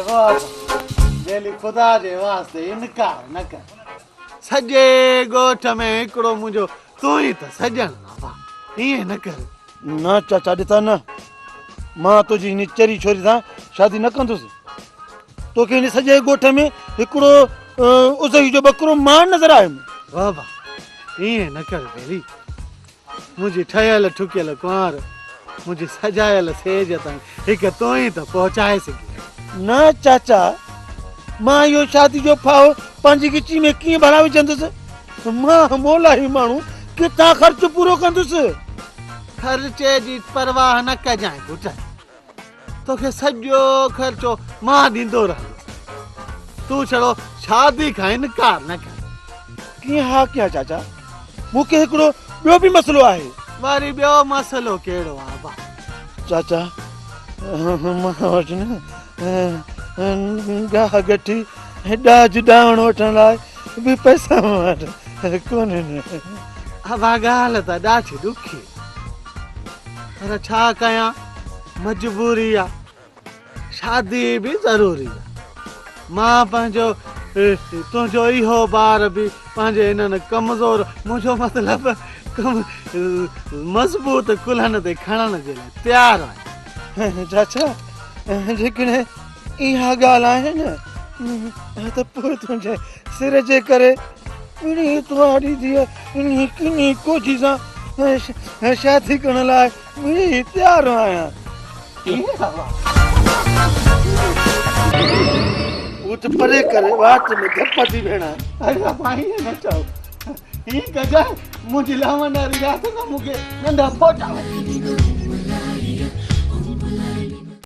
بابا ٻيلي خدا جي واسطي انڪار نه ڪر. سڄي ڳوٺ ۾ هڪڙو منهنجو تون ئي ته سڄڻ بابا ائين نه ڪر. نه چاچا ڏتا نه مان تنهنجي هن چري ڇوري سان شادي نه ڪندس. توکي هن سڄي ڳوٺ ۾ هڪڙو ازهي جو ٻڪرو مان نظر آيم. بابا ائين نه ڪر ٻيلي. منهنجي ٺهيل ٺڪيل ڪنوار منهنجي سجايل سيج تائين هڪ تون ئي ته پهچائي سگهين. نه چاچا، مان اهو شادي جو ڦاهو پنهنجي ڳچي ۾ ڪيئن ڀلا وجهندس؟ مان مولائي ماڻهو ڪٿان خرچ پورو ڪندس؟ خرچي جي پرواهه نه ڪجانء پٽ. توکي سڄو خرچو مان ڏيندو رهندس. تون ڇڙو شادي کان انڪار نه ڪر. ڪيئن ها ڪيان چاچا؟ مون کي هڪڙو ٻيو به مسئلو آهي. وري ٻيو مسئلو ڪهڙو آ ابا؟ چاچا مان وٽ نه گاهه گٺي ۽ ڏاج ڏاوڻ وٺڻ لاء به پئسا مون وٽ ڪونهن. ابا ڳالهه ته ڏاڍي ڏکي پر ڇا ڪيان مجبوري آ شادي به ضروري آ مان پنهنجو تنهنجو اهو بار به پنهنجي انهن ڪمزور منهنجو مطلب ڪم مضبوط ڪلهن تي کڻڻ جي لاء تيار آهيان. چاچا جيڪڏهن اها ڳالهه آهي نه ته پوء تنهنجي سر جي ڪري انهي تنهاري ڌيء انهي ڪني ڪوجهي سان شادي ڪرڻ لاء مڙئي تيار آهيان. اٺ پري ڪري وات ۾ ڌپ ٿي ڀيڻا. اڙي ابا ائين نه چئو. هي ڪجانء منهنجي لهونداري رات نه مون کي ننڍا ڦوٽا وٺي ڏيندو.